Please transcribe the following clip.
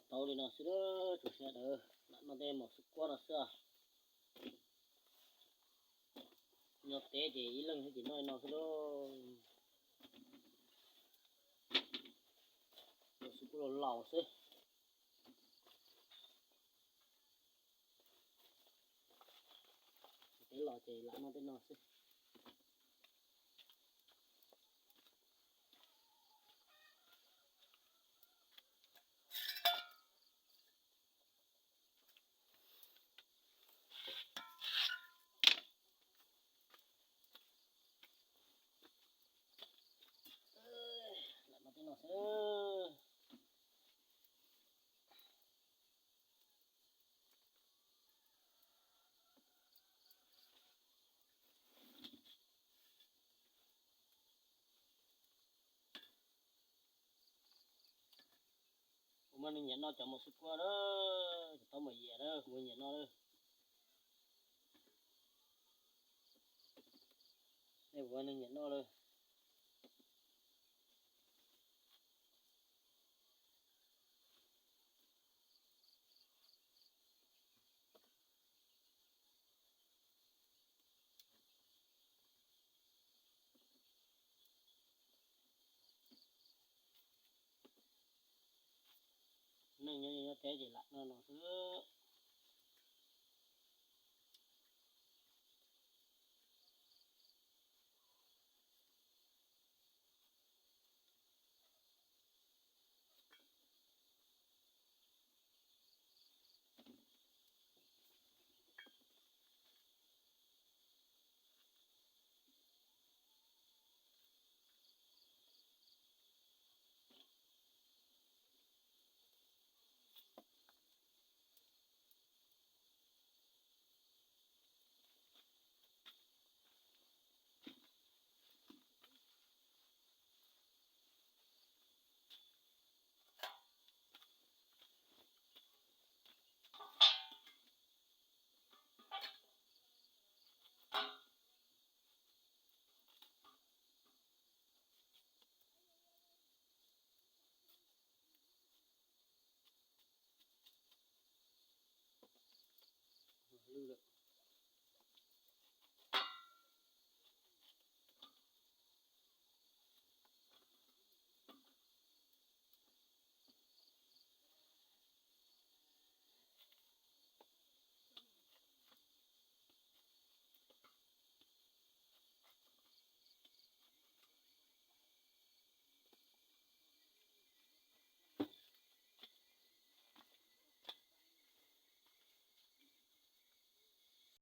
Tau li no xwb, tsuas sawv daws lam noj tej maum xub kuab no xwb. Nyob teb ces ib leeg thiaj ces noj li no xwb lauj. Maum xub kuab laus laus xwb. Teb los ces lam noj tej no xwb. Lam noj tej no xwb. Kuv mas neeg nyiam noj cov maum xub kuab lawm, cov taub maum yias lawm, kuv nyiam noj lawm. Nej kuv neeg nyiam noj lawm. Neeg nyob nyob teb ces lam noj no xwb. Lwj lawm.